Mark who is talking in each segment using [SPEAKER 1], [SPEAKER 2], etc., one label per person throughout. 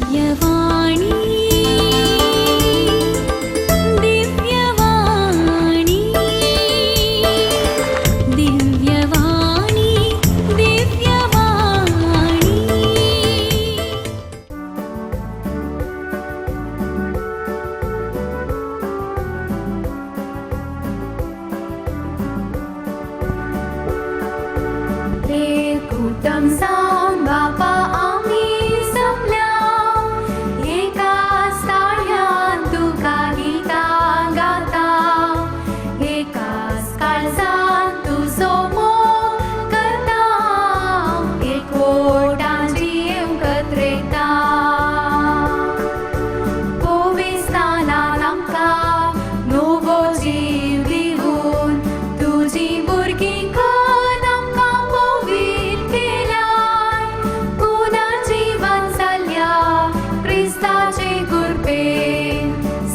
[SPEAKER 1] दिव्यवाणी दिव्यवाणी दिव्यवाणी दिव्यवाणी।
[SPEAKER 2] एकूटम जावन बापा आमी जमल्या, एकाच ताळयान तुका गितां गाता, एकाच काळजान तुजो मोग करता, एकवटान जीव कत्रेता। पविस्तानान आमकां नवो जीव दिवन तुजी भुरगीं कर आमकां पवित्र केल्याय, पुनर्जीवन जाल्या क्रिस्ताचे कृपेन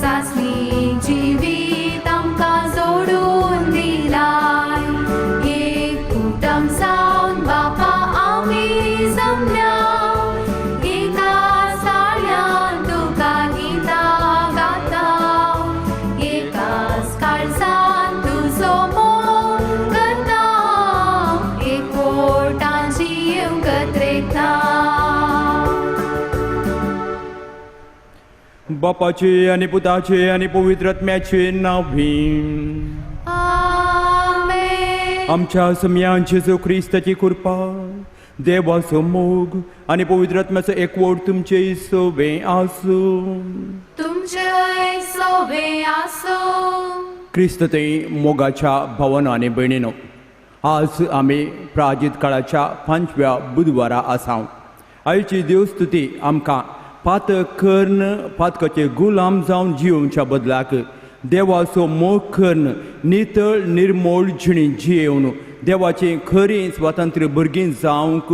[SPEAKER 2] सासणी जिवीत आमकां जोडून दिलाय। एकूटम जावन बापा आमी जमल्या, एकाच ताळयान तुका गितां गाता, एकाच काळजान तुजो मोग करता, एकवटान जीव कत्रेता।
[SPEAKER 3] बापाचे आनी पुताचे आनी पवित्र आत्म्याचे नांवी
[SPEAKER 2] आमेन।
[SPEAKER 3] आमच्या सम्यान जेजू क्रिस्ताची कृपा, देवाचो मोग आनी पवित्र आत्म्याचो एकवट तुमचे सोबे आसूं।
[SPEAKER 2] तुमचेय सोबे आसूं।
[SPEAKER 3] क्रिस्त थंय मोगाच्या भावना आनी भयणीनो, आज आमी प्राजीत काळाच्या पांचव्या बुधवारा आसा। आयची देवस्तुती आमकां पातक कर्ण पातकाचे गुलाम जावन जियोवच्या बदलाक देवाचो मोग कर्ण नितळ निर्मोळ जिणी जियेवन देवाची खरी स्वातंत्र्य भुरगीं जावंक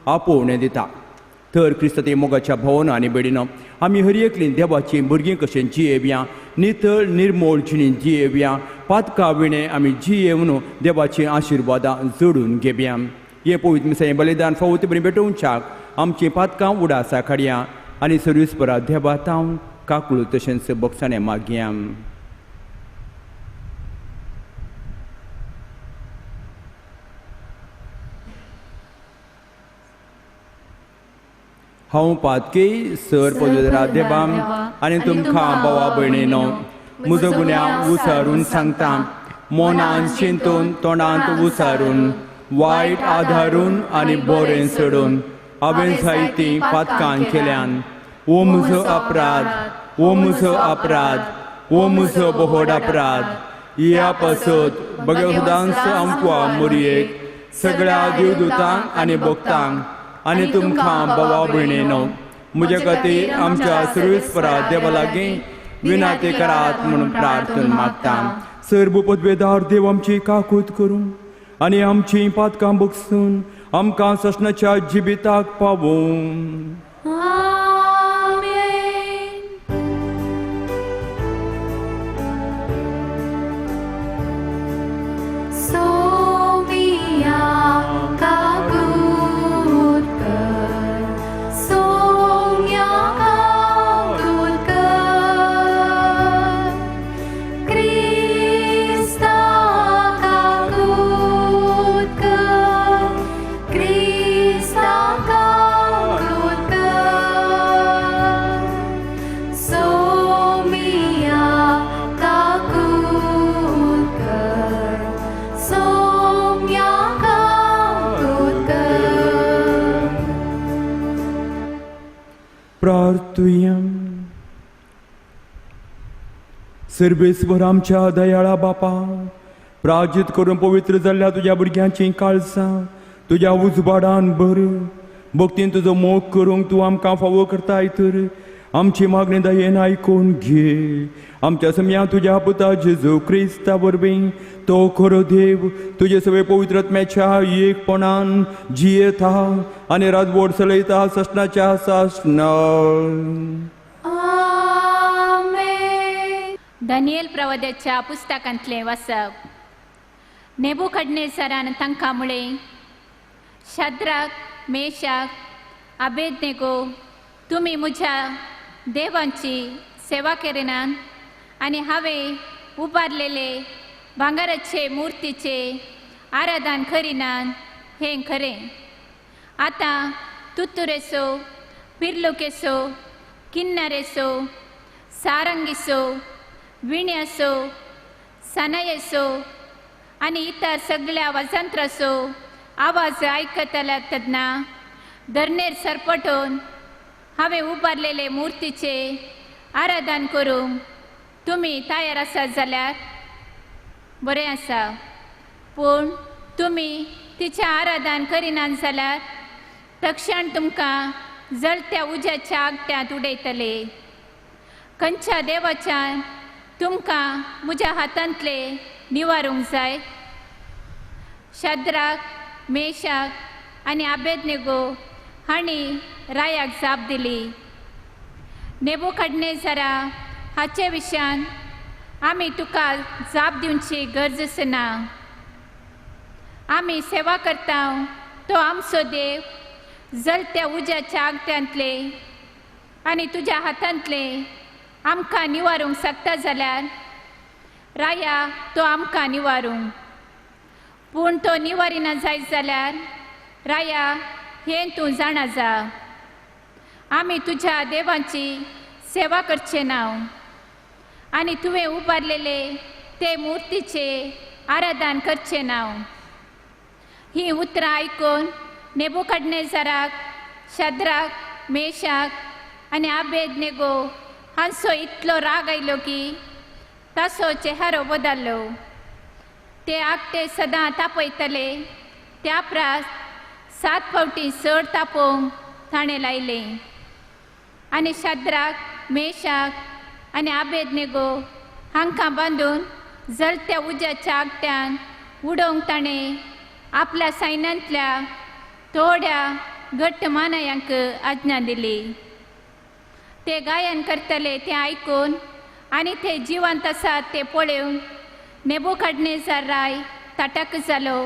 [SPEAKER 3] आपोवणें दिता। तर क्रिस्त ते मोगाच्या भावना आनी भयणीनो, आमी हर एकलीं देवाचीं भुरगीं कशें जियेवया, नितळ निर्मोळ जिणी जियेवया, पातका विणें आमी जियेवन देवाचीं आशिर्वादां जोडून घेवया। हें पवित्र मिसाचें बलिदान फावो ते बरें भेटोवच्याक आमचीं पातकां उडासा काडया आनी सर्वीस परा देवा तावन काकूळ तशेंच बक्षाणें मागया। हांव पातकी सर पवित्र देवा आनी तुमकां भावा भयणीनो म्हजो गुन्यांव उसारून सांगता, मनान चिंतून तोंडांत उसारून वायट आधारून आनी बरें सोडून हांवें जायतीं पातकां केल्यान। ओ म्हजो अपराध, ओ म्हजो अपराध, ओ म्हजो बोहोड अपराध। ह्या पासत बगेदांस आमकां मोरयेक सगळ्या देवदूतांक आनी भक्तांक आनी तुमकां भावा भयणीनो म्हज्या खातीर आमच्या सर्वेस्परा देवा लागीं विनाती करात म्हणून प्रार्थना मागता। सर्व पदवेदार देव आमची काकूत करूं आनी आमचीं पातकां बगसून आमकां ससनाच्या जिविताक पावूं।
[SPEAKER 2] आमेन। सोमिया काकूत कर, सोम्या काकूत कर, क्रिस्ता काकूत कर, क्रिस्ता काकूत कर, सोमिया काकूत कर, सोम्या काकूत कर।
[SPEAKER 3] प्रार्थुया। सर्वेस्वर आमच्या दयाळा बापा, प्राजित करून पवित्र जाल्ल्या तुज्या भुरग्यांची काळसां तुज्या उजवाडान भर, भक्तीन तुजो मोग करूंक तूं आमकां फावो करताय तर आमची मागणी दयेन आयकून घे। आमच्या सम्या तुज्या पुता जेजू क्रिस्ता वरवीं तो खरो देव तुजे सगळे पवित्र आत्म्याच्या एकपणान जियेता आनी राजवट चलयता ससनाच्या सासना।
[SPEAKER 2] आमेन।
[SPEAKER 4] दानियल प्रवाद्याच्या पुस्तकांतलें वाचप। नेबुकदनेझरान तांकां म्हळें, शाद्राक, मेशाक, आबेदनेगो तुमी म्हज्या देवांची सेवा करिनात आनी हांवें उबारलेले भांगराचे मुर्तीचे आराधन करिनात हें खरें. आतां तुत्तुरेचो, पिर्लुकेचो, किन्नरेचो, सारंगीचो, विण्याचो, सनायेचो आनी इतर सगळ्या वाजंत्राचो आवाज आयकतल्या तेन्ना धरणेर सरपटून हांवें उबारलेले मुर्तीचे आराधन करूंक तुमी तयार आसात जाल्यार बरें आसा. पूण तुमी तिचें आराधन करिनात जाल्यार तक्षण तुमकां जळत्या उज्याच्या आगट्यांत उडयतले. खंयच्या देवाच्यान तुमकां म्हज्या हातांतले निवारूंक जाय? शाद्राक, मेशाक आनी आबेदनेगो हांणी रायाक जाप दिली, नेबुकदनेझरा हाचे विशयान आमी तुका जाप दिवची गरज ना. आमी सेवा करता तो आमचो देव जळत्या उज्याच्या आगट्यांतले आनी तुज्या हातांतले आमकां निवारूंक शकता जाल्यार राया तो आमकां निवारूंक. पूण तो निवारिना जायत जाल्यार राया हें तूं जाणा जा. आमी तुज्या देवांची सेवा करचे ना आनी तुवें उबारलेले ते मुर्तीचे आराधन करचे ना. ही उतरां आयकून नेबुकदनेझराक, शाद्राक, मेशाक आनी आबेदनेगो हांचो इतलो राग आयलो की ताचो चेहरो बदल्लो. ते आगटे सदां तापयतले त्या प्रास 7 फावटी चड तापोवंक ताणें लायलें आनी शाद्राक, मेशाक आनी आबेदनेगो हांकां बांदून जळत्या उज्याच्या आगट्यान उडोवंक ताणें आपल्या सैन्यांतल्या थोड्या घट्ट मानायांक आज्ञा दिली. ते गायन करतले तें आयकून आनी ते जिवंत आसात ते पळोवन नेबुकदनेझर राय ताटक जालो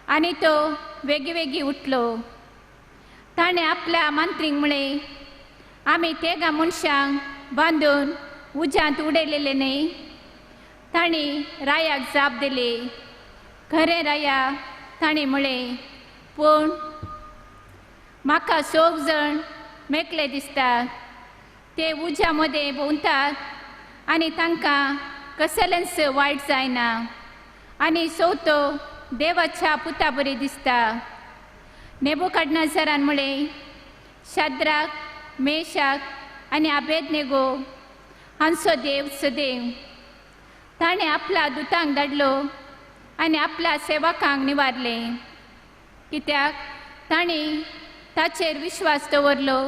[SPEAKER 4] आनी तो वेगीं वेगीं उठलो. ताणें आपल्या मंत्रींक म्हळें, आमी तेगा मनशांक बांदून उज्यांत उडयलेले न्हय? तांणी रायाक जाप दिली, खरें राया, ताणें म्हळें, पूण म्हाका 6 जाण मेकळे दिसतात. ते उज्या मदें भोंवतात आनी तांकां कसलेंच वायट जायना आनी चवथो देवाच्या पुता बरी दिसता. नेबुकदनेझरान म्हळें, शाद्राक, मेशाक आनी आबेदनेगो हांचो देव सदैव. ताणें आपल्या दुतांक धाडलो आनी आपल्या सेवकांक निवारले, कित्याक तांणी ताचेर विश्वास दवरलो.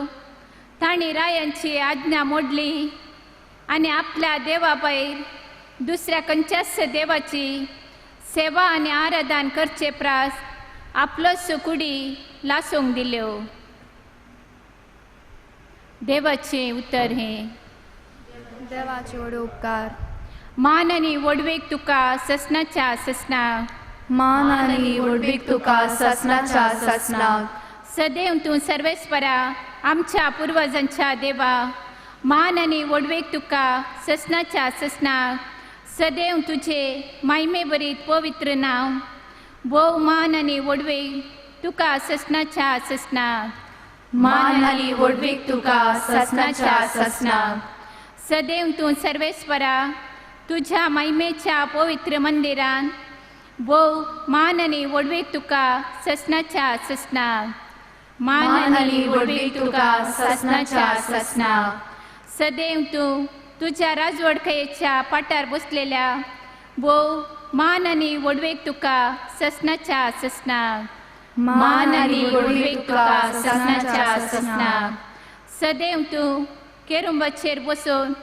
[SPEAKER 4] तांणी रायांची आज्ञा मोडली आनी आपल्या देवा भायर दुसऱ्या खंयच्याच देवाची सेवा आनी आराधन करचे प्रास आपलोच कुडी लासूंक दिल्यो. देवाचें उतर हें.
[SPEAKER 2] देवाचे व्हड उपकार.
[SPEAKER 4] मान आनी व्हडवीक तुका ससनाच्या ससना.
[SPEAKER 2] मान आनी व्हडवीक तुका ससनाच्या ससना.
[SPEAKER 4] सदैव तूं सर्वेस्परा आमच्या पुर्वजांच्या देवा, मान आनी व्हडवीक तुका ससनाच्या ससना. सदैव तुझे मायमे बरीत पवित्र नांव भोव मान आनी व्हडवीक तुका ससनाच्या ससना.
[SPEAKER 2] मान आनी व्हडवीक तुका ससनाच्या ससना.
[SPEAKER 4] सदैव तूं सर्वेस्परा तुझ्या मायमेच्या पवित्र मंदिरान भोव मान आनी व्हडवीक तुका ससनाच्या ससना.
[SPEAKER 2] मान आनी व्हडवीक तुका ससनाच्या ससना.
[SPEAKER 4] सदैव तूं तुझ्या राजवडकयेच्या पाटार बसलेल्या भोव मान आनी व्हडवीक तुका ससनाच्या ससना.
[SPEAKER 2] मान आनी व्हडवीक तुका ससनाच्या ससना.
[SPEAKER 4] सदैव तूं केरुंबाचेर बसून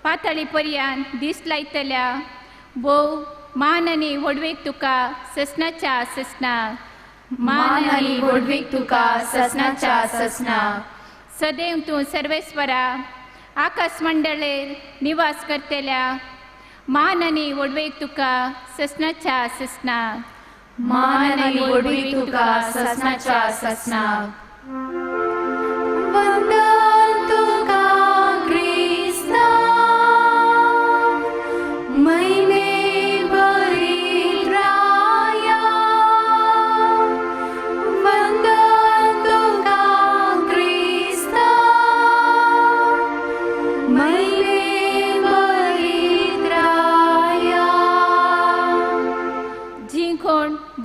[SPEAKER 4] पातळी पर्यंत दीस लायतल्या भोव मान आनी व्हडवीक तुका ससनाच्या ससना.
[SPEAKER 2] मान आनी व्हडवीक तुका ससनाच्या ससना.
[SPEAKER 4] सदैव तूं सर्वेस्परा आकाश मंडळेर निवास करतल्या मान आनी व्हडवीक तुका ससनाच्या ससना.
[SPEAKER 2] मान आनी व्हडवीक तुका ससनाच्या ससना. वंदन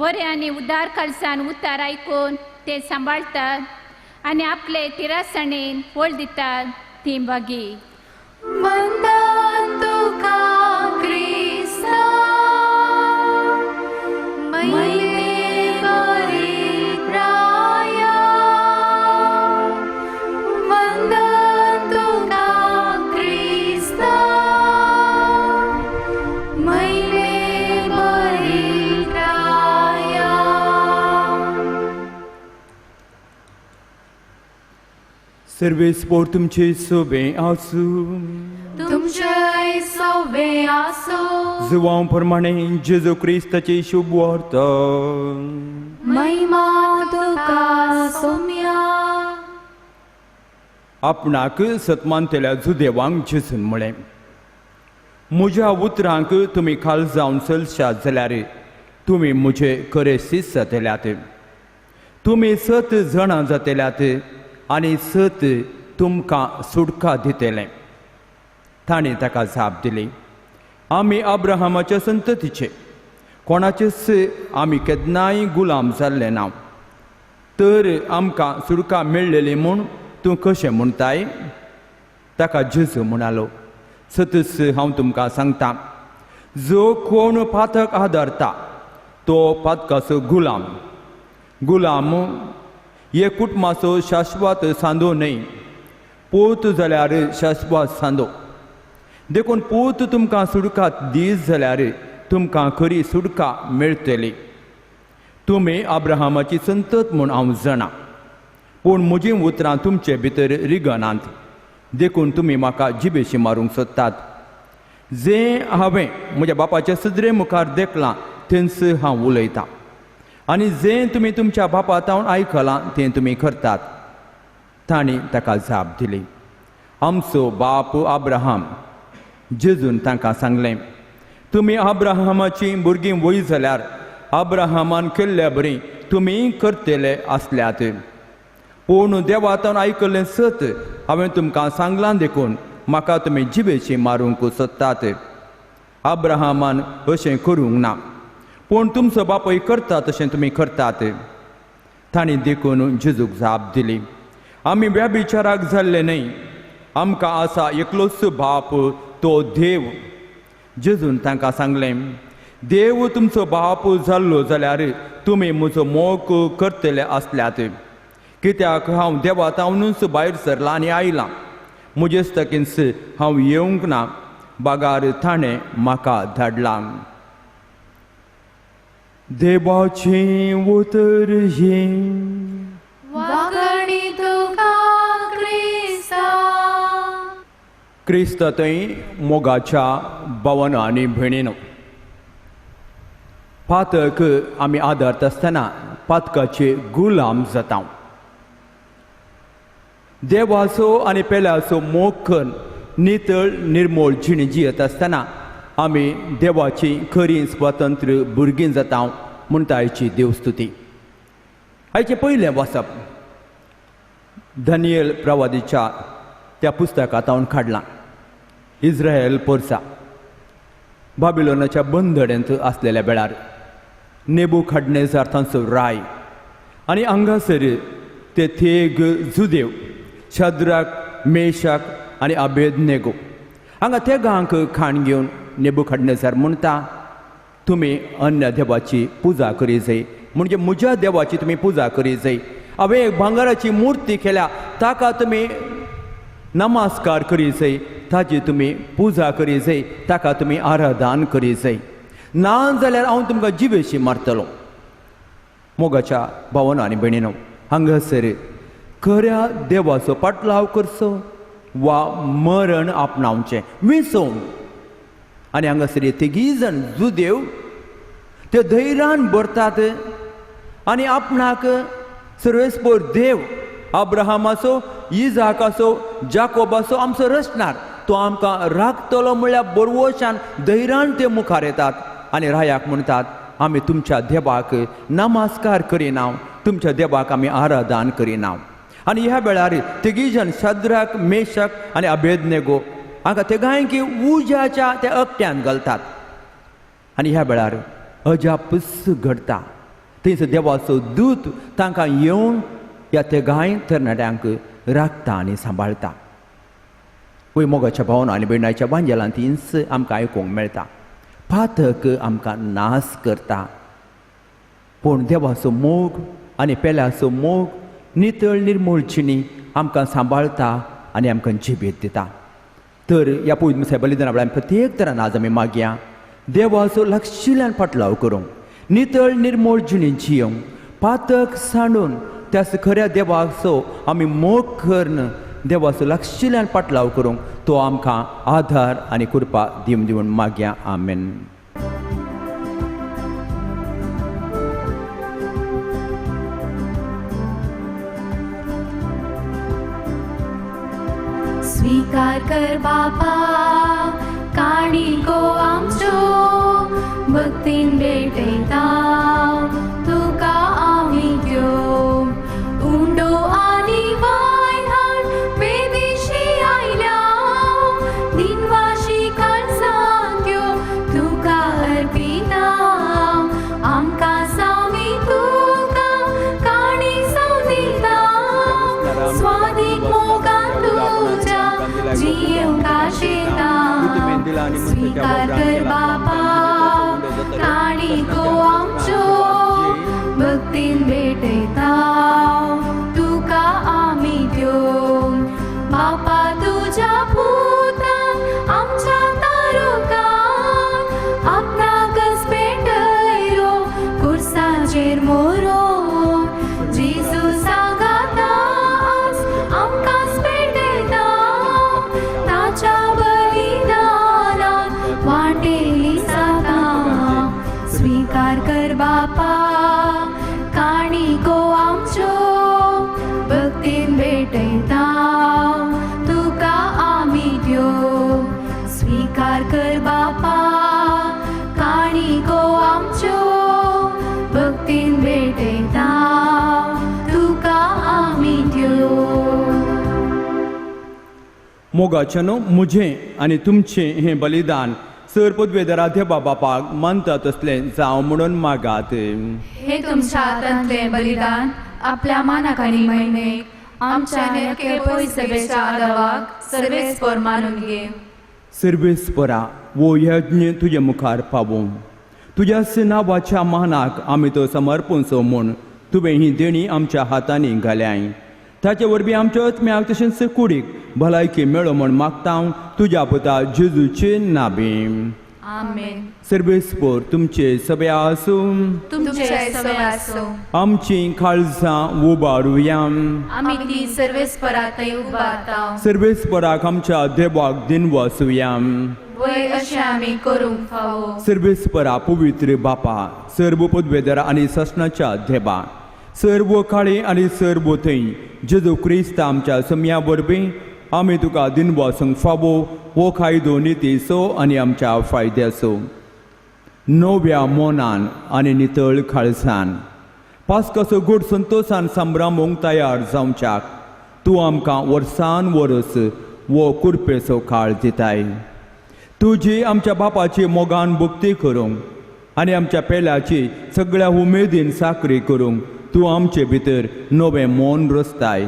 [SPEAKER 4] बरें आनी उदार काळजान उतार आयकून ते सांबाळटात आनी आपले तिरासणेन फळ दितात ती भागी.
[SPEAKER 2] वंदन तुका क्रिस्ता महिमे भरीत राया, वंदन तुका क्रिस्ता महिमे भरीत राया.
[SPEAKER 3] सर्वेस्पोर तुमचे सोबे आसूं.
[SPEAKER 2] तुमचे सोबे आसूं.
[SPEAKER 3] जुवांव प्रमाणे जेजू क्रिस्ताची शुभ वार्ता.
[SPEAKER 2] महिमा तुका सोम्या.
[SPEAKER 3] आपणाक सतमानतल्या जुदेवांक जेजून म्हळें, म्हज्या उतरांक तुमी खाल जावन चलशात जाल्यार तुमी म्हजे खरे शिस्त जातल्यात. तुमी सत जाणां जातल्यात आनी सत तुमकां सुटका दितलें. ताणें ताका जाप दिली, आमी अब्राहमाच्या संततीचे, कोणाचेच आमी केन्नाय गुलाम जाल्ले ना, तर आमकां सुटका मेळ्ळेली म्हूण तूं कशें म्हणटाय? ताका जेजू म्हणालो, सतच हांव तुमकां सांगता, जो कोण पातक आदारता तो पातकाचो गुलाम. गुलाम हे कुटुंबाचो शाश्वत सांदो न्हय, पूत जाल्यार शाश्वत सांदो. देखून पूत तुमकां सुटका दीस जाल्यार तुमकां खरी सुटका मेळटली. तुमी अब्राहमाची संतत म्हूण हांव जाणा, पूण म्हजीं उतरां तुमचे भितर रिगनात, देखून तुमी म्हाका जिबेशी मारूंक सोदतात. जें हांवें म्हज्या बापाच्या सदरे मुखार देखलां तेंच हांव उलयतां, आनी जें तुमी तुमच्या बापा तावन आयकलां तें तुमी करतात. तांणी ताका जाप दिली, आमचो बाप अब्राहम. जेजून तांकां सांगलें, तुमी अब्राहमाची भुरगीं वय जाल्यार अब्राहमान केल्ल्या बरी तुमी करतले आसल्यात. पूण देवातान आयकल्लें सत हांवें तुमकां सांगलां, देखून म्हाका तुमी जिबेची मारूंक सोदतात. अब्राहमान अशें करूंक ना, पूण तुमचो बापूय करता तशें तुमी करतात. तांणी देखून जेजूक जाप दिली, आमी व्यभिचाराक जाल्ले न्हय, आमकां आसा एकलोच बाप, तो देव. जेजून तांकां सांगलें, देव तुमचो बाप जाल्लो जाल्यार तुमी म्हजो मोग करतले आसल्यात, कित्याक हांव देवा तावनूच भायर सरलां आनी आयलां. म्हजेच तकींच हांव येवंक ना, बागार ताणें म्हाका धाडलां. देवाचें उतर हें.
[SPEAKER 2] वाकणी तुका क्रिस्ता.
[SPEAKER 3] क्रिस्त थंय मोगाच्या भावानो आनी भयणीनो, पातक आमी आदारता आसतना पातकाचे गुलाम जाता. देवाचो आनी पेल्याचो मोग करून नितळ निर्मोळ जिणी जियेत आसतना आमी देवाची खरी स्वतंत्र भुरगीं जाता म्हूण आयची देवस्तुती. आयचें पयलें वाचप दानियल प्रवादीच्या त्या पुस्तकांत हांव काडलां. इस्रायल पोरसा बाबिलोनाच्या बंदडेंत आसलेल्या वेळार नेबुखाडनेझर तांचो राय आनी हांगासर ते थेग जुदेव शद्राक मेशाक आनी अबेदनेगो हांगा तेगांक खाण घेवन नेबुखाडनेझर म्हणटा, तुमी अन्य देवाची पुजा करी जाय, म्हणजे म्हज्या देवाची तुमी पुजा करी जाय. हांवें एक भांगराची मुर्ती केल्या, ताका तुमी नमस्कार करी जाय, ताजी तुमी पुजा करी जाय, ताका तुमी आराधन करी जाय, ना जाल्यार हांव तुमकां जिवेशी मारतलो. मोगाच्या भावानो आनी भयणीनो, हांगासर खऱ्या देवाचो पाटलाव करचो वा मरण आपणावचें विसोवन. आनी हांगासर तिगीय जाण जुदेव ते धैर्यान भरतात आनी आपणाक सर्वेस्पोर देव अब्राहमाचो, इजाकाचो, जाकोबाचो आमचो रचणार तो आमकां राखतलो म्हळ्यार बरवशान धैर्यान ते मुखार येतात आनी रायाक म्हणटात, आमी तुमच्या देवाक नमस्कार करिना, तुमच्या देवाक आमी आराधन करिना. आनी ह्या वेळार तिगीय जाण शद्राक मेशक आनी अबेदनेगो हांकां तेगांयकी उज्याच्या त्या अकट्यान घालतात. आनी ह्या वेळार अजापच घडटा. थंयसर देवाचो दूत तांकां येवन ह्या तेगांय तरणाट्यांक राखता आनी सांबाळटा. वय मोगाच्या भावना आनी भयणाच्या वांजेलान तींच आमकां आयकूंक मेळटा. पातक आमकां नाश करता, पूण देवाचो मोग आनी पेल्याचो मोग नितळ निर्मूळ जिणी आमकां सांबाळता आनी आमकां जिबेत दिता. तर ह्या पवित्र मिसाच्या बलिदाना वेळार प्रत्येक तरान आज आमी मागया देवाचो लागशिल्ल्यान फाटलाव करूंक, नितळ निर्मूळ जिणी जियोंक, पातक सांडून त्याच खऱ्या देवाचो आमी मोग करून देवाचो लागशिल्ल्यान फाटलाव करूंक तो आमकां आधार आनी कृपा दिवन दिवन मागया. आमेन.
[SPEAKER 2] स्वीकार कर बापा काणिको आमच्यो भक्तीन भेटयता तुका आमी त्यो उंडो आनी वायन हाड बेदिशी आयल्या दिनवाशी काळजान त्यो तुका अर्पिता आमकां सामी तुका काणी जावं दिता स्वादीक मोगान तुज्या जियेवंक आशेता. स्वीकार कर बापा काणिको आमच्यो भक्तीन भेटयता तुका आमी त्यो बापा तुज्या पुतान आमच्या तारुकान आपणाकच पेटयलो कुर्साचेर मोरोन जेजू सांगाता आमकांच पेटयता ताच्या बलिदानान वांटेली जाता. स्वीकार कर बापा काणिको आमच्यो भक्तीन भेटयता तुका आमी त्यो. स्वीकार कर बापा काणिको आमच्यो भक्तीन भेटयता तुका आमी त्यो.
[SPEAKER 3] मोगाच्यानो म्हजें आनी तुमचें हें बलिदान सर पदवेदरा देवा बापाक मानता तसलें जावं म्हणून मागात.
[SPEAKER 2] हे तुमच्या हातांतलें बलिदान आपल्या मानाक आनी महिमेक आमच्या नेमके पयसवेच्या आदावाक सर्वेस्पर मानून घे.
[SPEAKER 3] सर्वेस्परा वो यज्ञ तुजे मुखार पावोवं तुज्या नांवाच्या मानाक आमी तो समर्पणचो म्हूण तुवें ही देणी आमच्या हातांनी घाल्याय. ताचे वरवीं आमच्या आत्म्याक तशेंच कुडीक भलायकी मेळो म्हूण मागता हांव तुज्या पुता जेजूचे नाबी.
[SPEAKER 2] आमेन.
[SPEAKER 3] सर्वेस्पर तुमचे सगळे आसूं.
[SPEAKER 2] तुमचे सगळे आसूं.
[SPEAKER 3] आमची काळजां उबारुया.
[SPEAKER 2] आमी ती सर्वेस्परातय उबारता.
[SPEAKER 3] सर्वेस्पराक आमच्या देवाक दिनवासुया.
[SPEAKER 2] वय अशें आमी करूंक फावो.
[SPEAKER 3] सर्वेस्परा पवित्र बापा सर्व पदवेदरा आनी ससनाच्या देवा सर्व काळी आनी सर्व थंय जेजू क्रिस्त आमच्या सम्या वरवीं आमी तुका दिनवासूंक फावो हो कायदो नितीचो आनी आमच्या फायद्याचो. नव्या मनान आनी नितळ काळजान पास्काचो गोड संतोशान संभ्रमूंक तयार जावच्याक तूं आमकां वर्सान वर्स वो कुरपेचो काळ दिताय. तुजी आमच्या बापाची मोगान भक्ती करूंक आनी आमच्या पेल्याची सगळ्या उमेदीन साकरी करूंक तूं आमचे भितर नवें मन रचताय.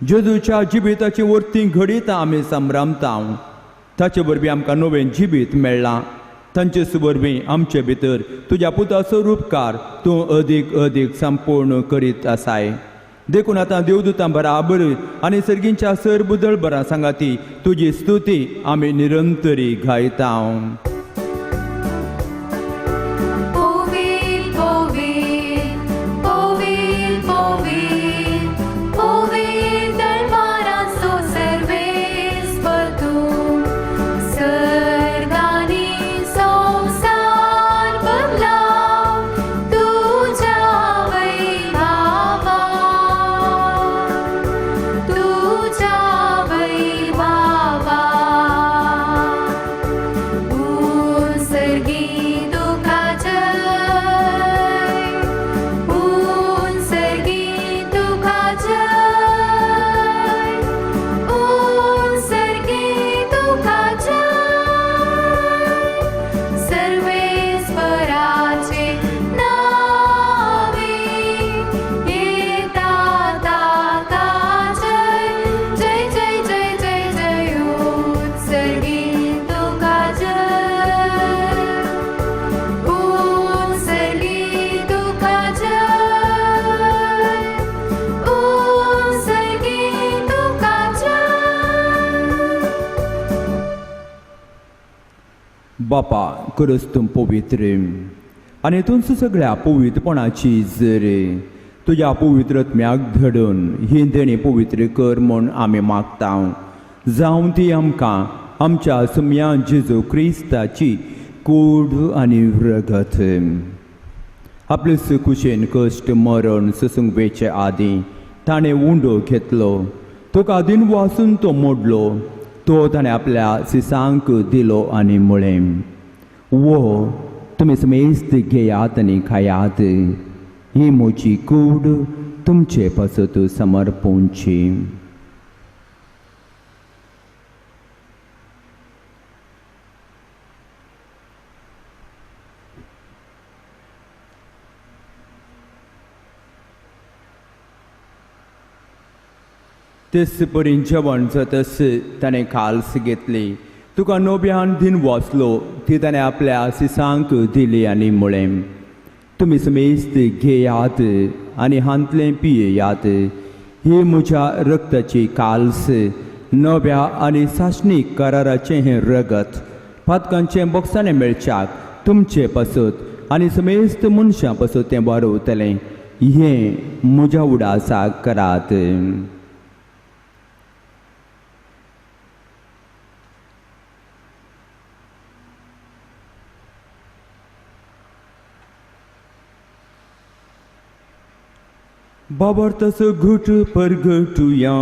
[SPEAKER 3] जेजूच्या जिविताची वर्ती घडीत आमी संभ्रमता ताचे वरवीं आमकां नवें जिवीत मेळ्ळां. तांचे वरवीं आमचे भितर तुज्या पुताचो रुपकार तूं अदीक अदीक संपूर्ण करीत आसाय. देखून आतां देवदूतां बराबर आनी सर्गींच्या सर बुदळ बरां सांगाती तुजी स्तुती आमी निरंतरी गायता.
[SPEAKER 2] तुझ्या वैभवा.
[SPEAKER 3] बापा खरंच तूं पवित्र आनी तुमच्या सगळ्या पवित्रपणाची जर तुज्या पवित्र आत्म्याक धडून ही देणी पवित्र कर म्हूण आमी मागता. जावं ती आमकां आमच्या सुम्या जेजू क्रिस्ताची कूड आनी रगत. आपले सुकुशेन कश्ट मरण सोसूंक वेचे आदीं ताणें उंडो घेतलो, तुका दिन वासून तो मोडलो, तो ताणें आपल्या सिसांक दिलो आनी म्हळें, वो तुमी समेस्त घेयात आनी खायात, ही म्हजी कूड तुमचे पासत समर्पूंची. तेच परी जेवण जातस ताणें काल्स घेतली, तुका नव्यान दिन वाचलो, ती ताणें आपल्या सिसांक दिली आनी म्हळें, तुमी समेस्त घेयात आनी हांतलें पियेयात, ही म्हज्या रक्ताची काल्स, नव्या आनी सासणीक कराराचें हें रगत पातकांचें बोगसाणें मेळच्याक तुमचे पासत आनी समेस्त मनशां पासत तें बरोवतलें. हें म्हज्या उडासाक करात. बाबर्ताचो घुट परगटुया.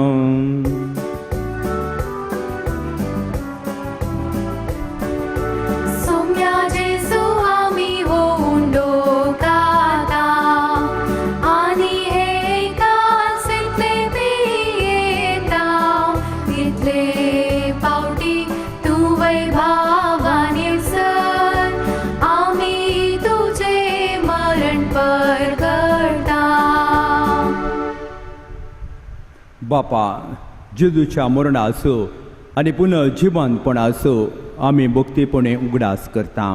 [SPEAKER 2] सोम्या जेजू आमी हो उंडो खाता आनी हे कालसेंतले पियेता, इतले पावटी तूं वैभावान येवसर आमी तुजें मरण परगटा.
[SPEAKER 3] बापा जेजूच्या मरणाचो आनी पुनः जिवंतपणाचो आमी भक्तीपणे उगडास करता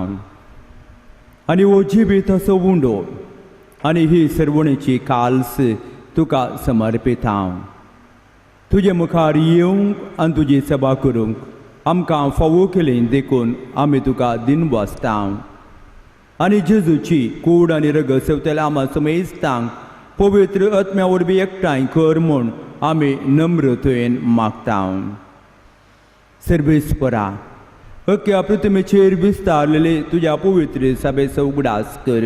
[SPEAKER 3] आनी हो जिवीत असो उंडो आनी ही सर्वणेची काल्स तुका समर्पिता. तुजे मुखार येवंक आनी तुजी सभा करूंक आमकां फावो केली देखून आमी तुका दिन वाचता आनी जेजूची कूड आनी रगत सेवतल्या आमा समेस्तांक पवित्र आत्म्या वरवीं एकठांय कर म्हूण आमी नम्रतेन मागता. सर्वेस्परा अख्ख्या पृथ्वीचेर विस्तारलेले तुज्या पवित्र सभेचो उगडास कर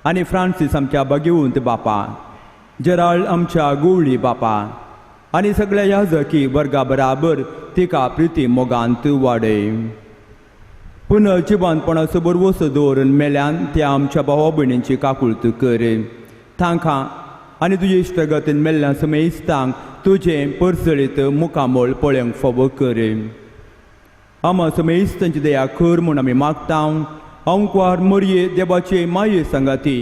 [SPEAKER 3] आनी फ्रांसीस आमच्या भाग्यवंत बापा, जेराल्ड आमच्या गोवळी बापा आनी सगळ्या याजकी वर्गा बराबर तिका प्रिती मोगांत वाडय. पुनः जिवंतपणाचो बरवसो दवरून मेल्यान त्या आमच्या भावा भयणींची काकुळत कर. तांकां आनी तुजे इश्टगतीन मेल्ल्या समेस्तांक तुजें परसळीत मुखामळ पळोवंक फावो कर. आमा समेस्तांची दया कर म्हूण आमी मागता. अंकवार मरये देवाचे माये सांगाती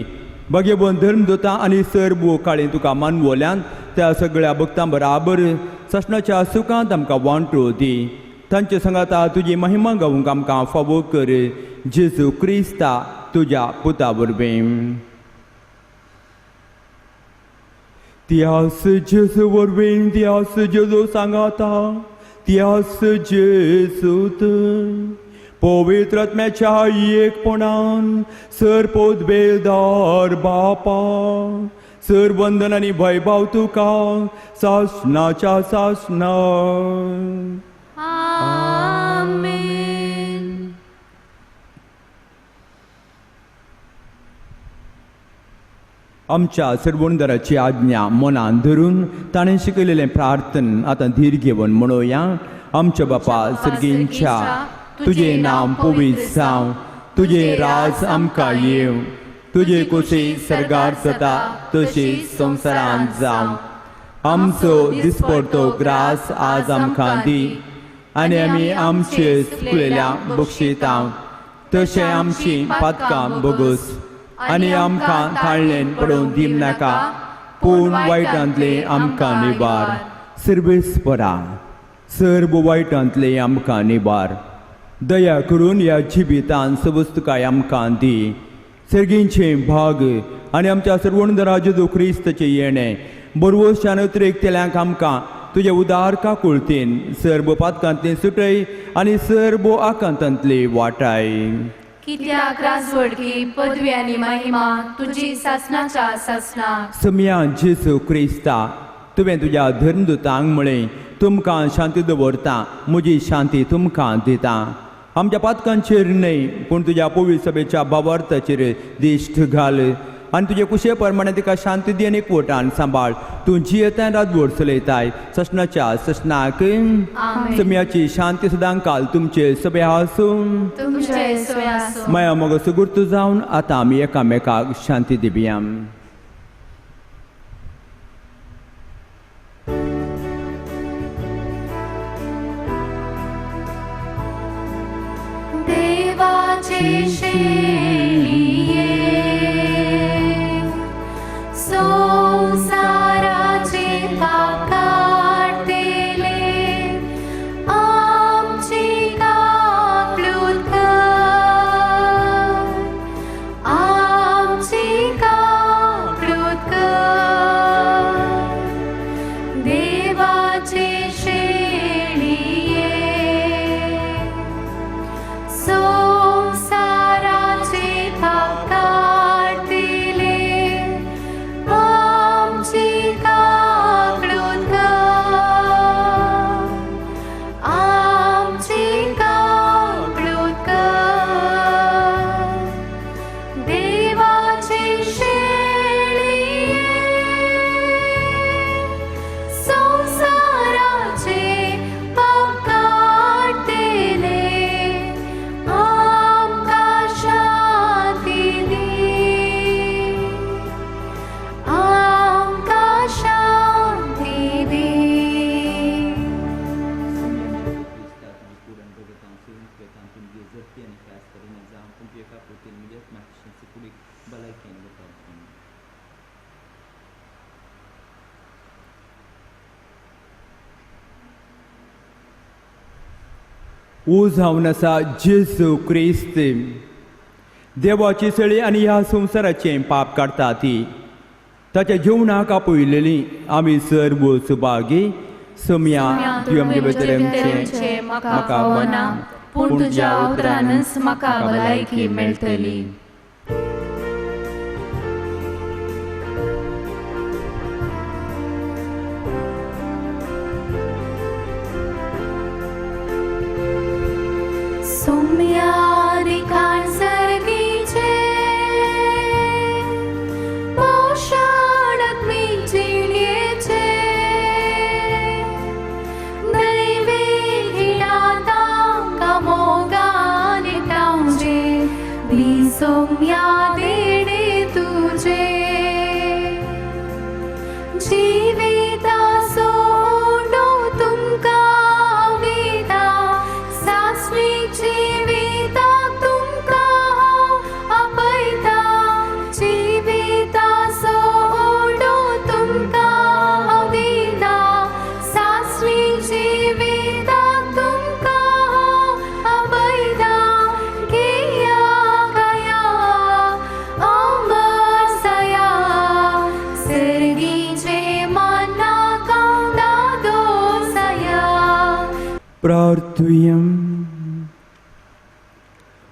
[SPEAKER 3] भाग्यवंत धर्मदोता आनी सर्व काळी तुका मानवल्यान त्या सगळ्या भक्तां बराबर सासणाच्या सुखांत आमकां वांटो दी. तांचे सांगाता तुजी महिमा गावूंक आमकां फावो कर. जेजू क्रिस्ता तुज्या पुता वरवीं. त्यास जेजू वरवीं, त्यास जेजू सांगाता, त्यास जेजूत पवित्र आत्म्याच्या एकपणान सर पोदबेदार बापा, सर वंदन आनी वैभव तुका सासणाच्या सासणा.
[SPEAKER 2] आमेन.
[SPEAKER 3] आमच्या सर्वोंदराची आज्ञा मनान धरून ताणें शिकयलेलें प्रार्थन आतां धीर घेवन म्हणोया. आमच्या बापा सर्गींच्या, तुजें नांव पवित्र जावं, तुजें राज आमकां येवं, तुजे कुशी सर्गार जाता तशी संवसारांत जावं. आमचो दिसपडतो ग्रास आज आमकां दी आनी आमी आमचे चुकलेल्या बक्षिता तशें आमची पातकां बोगस आनी आमकां थाळ्ळेन पडोवंक दिवं नाका, पूण वायटांतले आमकां निवार. सर्वेस्परा सर्व वायटांतले आमकां निवार. दया करून ह्या जिवितान सबस्तकाय आमकां दी. सर्गींचे भाग आनी आमच्या सर्वणदरा जेजू क्रिस्ताचें येणें बरवशान उतरेकतल्यांक आमकां तुजे उदार काकुळतीन सर्व पातकांतली सुटय आनी सर्व आकांतांतली वाटाय.
[SPEAKER 2] कित्याक राजवडकी पदवी आनी महिमा तुजी सासनाच्या सासनाक.
[SPEAKER 3] सम्या जेजू क्रिस्ता, तुवें तुज्या धर्मदूतांक म्हळें, तुमकां शांती दवरता, म्हजी शांती तुमकां दिता. आमच्या पातकांचेर न्हय पूण तुज्या पवित्र सभेच्या भावार्थाचेर दिश्ट घाल आनी तुजे कुशे प्रमाणे तिका शांती दी आनी एकवटान सांबाळ. तूं जियेताय रातभर चलयताय ससनाच्या ससनाक. सम्याची शांती सदां काल तुमचे सभे आसूं.
[SPEAKER 2] तुमचे सोय आसूं.
[SPEAKER 3] माया मगो सुगूर्त जावन आतां आमी एकामेकाक शांती दिवया.
[SPEAKER 2] देवाचे शेळये संसाराचे पाप काडटले आमची काकळूत कर, आमची काकळूत कर. देवाचे शेळये संसाराचे पाप काडटले आमची काकळूत कर, आमची काकळूत कर. देवाचे शेळये संसाराचे पाप काडटले आमकां शांती दी, आमकां शांती दी.
[SPEAKER 3] ओ जावन आसा जेजू क्रिस्त, देवाची सळी आनी ह्या संवसाराचें पाप काडटा ती ताच्या जेवणाक आपयलेली आमी सर्व सुभागी. सम्या तुवें आमचे भितर
[SPEAKER 2] आमचे म्हाका फावना, पूण तुज्या उतरानच म्हाका भलायकी मेळटली. सोम्यादिकान सर्गीचे पोषण जिणेचे दैवी हिणातांका मोगान तांचे दी सोम्या देणे तुझे जिविता सोडो तुमकां दिता सासणी जिविता तुमकां आपयता जिविता सोडो तुमकां दिता सासणी जिविता तुमकां आपयता घेया गया अमर सया सर्गीचे मना कांदा दोसया.
[SPEAKER 3] प्रार्थुया.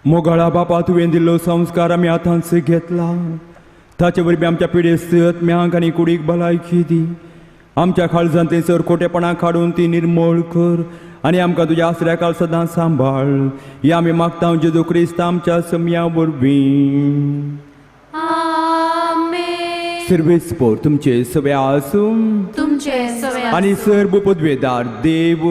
[SPEAKER 3] मोगाळा बापा, तुवें दिल्लो संस्कार आमी आतांच घेतला, ताचे वरवीं आमच्या पिडेस्त आत्म्यांक आनी कुडीक भलायकी दी. आमच्या काळजांतलीं सर खोटेपणां काडून ती निर्मूळ कर आनी आमकां तुज्या आसऱ्या काळ सदां सांबाळ. ही आमी मागता जेजू क्रिस्त आमच्या सम्या वरवीं.
[SPEAKER 2] आमेन.
[SPEAKER 3] सर्वेस्पोर तुमचे सगळे आसूं
[SPEAKER 2] तुमचे सगळे
[SPEAKER 3] आनी सर्व पदवेदार देव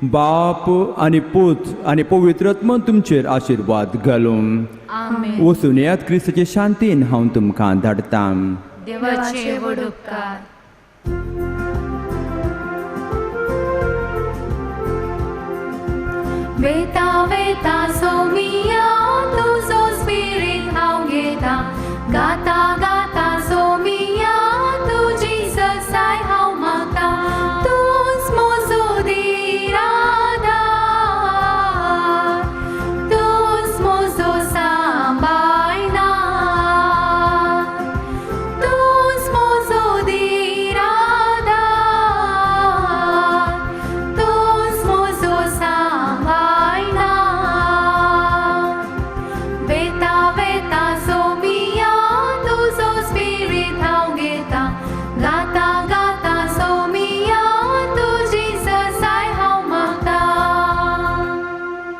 [SPEAKER 3] बाप आनी पूत आनी पवित्र आत्मा तुमचेर आशिर्वाद घालूं.
[SPEAKER 2] आमेन.
[SPEAKER 3] वचून येयात क्रिस्ताचे शांतीन हांव तुमकां धाडटा.
[SPEAKER 2] देवाचे व्हड उपकार. वेता वेता सोमिया.